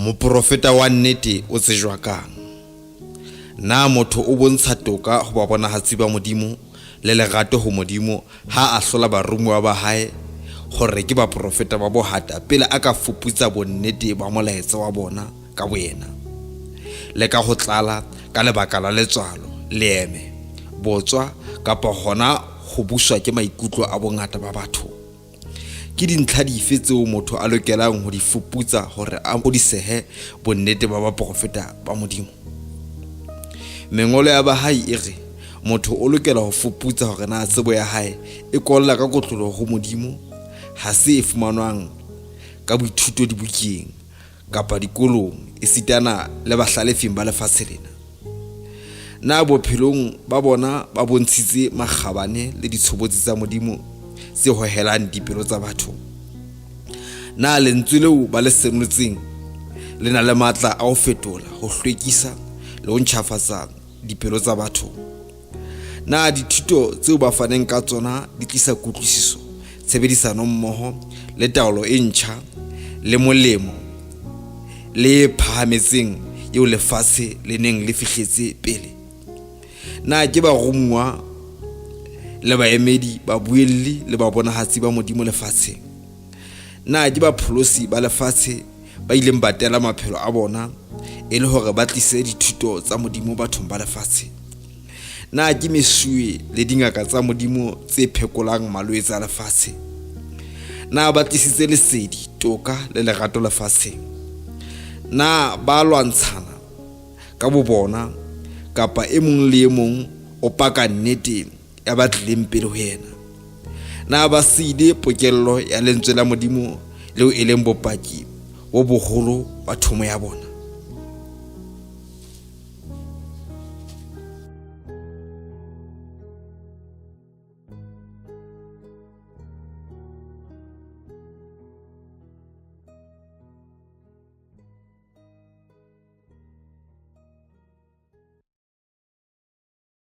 Moprofeta wa nnete o tsejwa kang? Na motho o bontsha toka ho babonahatsi ba Modimo le lerato ho Modimo ha a hlola baromuwa ba hae hore ke baprofeta ba bohata pele a ka fuputsa bonnete ba molaetsa wa bona ka boyena? Le ka ho tlala ka lebaka la letswalo, leeme, botswa kapa hona ho buswa ke maikutlo a bongata ba batho? Ke dintlha dife tseo motho a lokelang ho di fuputsa hore a kgodisehe bonnete ba baprofeta ba Modimo? Mengolo ya Bahai e re motho o lokela ho fuputsa hore na tsebo ya hae e kolla ka kotloloho ho Modimo, ha se e fumanwang ka boithuto dibukeng kapa dikolong esitana le bahlalefing ba lefatshe lena. Na bophelong ba bona ba bontshitse makgabane le ditshobotsi tsa Modimo tse hohelang dipelo tsa batho? Na lentswe leo ba le senotseng le na le matla a ho fetola, ho hlwekisa le ho ntjhafatsa dipelo tsa batho? Na dithuto tseo ba faneng ka tsona di tlisa kutlwisiso, tshebedisano mmoho le taolo e ntjha le molemo le e phahametseng eo lefatshe le neng le fihletse pele? Na ke baromuwa le baemedi, babuelli le babonahatsi ba Modimo lefatsheng? Na ke bapholosi ba lefatshe ba ileng ba tela maphelo a bona e le hore ba tlise dithuto tsa Modimo bathong ba lefatshe? Na ke mesuwe le dingaka tsa Modimo tse phekolang malwetse a lefatshe? Na ba tlisitse lesedi, toka le lerato lefatsheng? Na ba lwantshana ka bobona kapa e mong le e mong o paka nnete ya ba tlileng pele ho yena? Na ba siile pokello ya lentswe la Modimo leo e leng bopaki bo boholo ba thomo ya bona?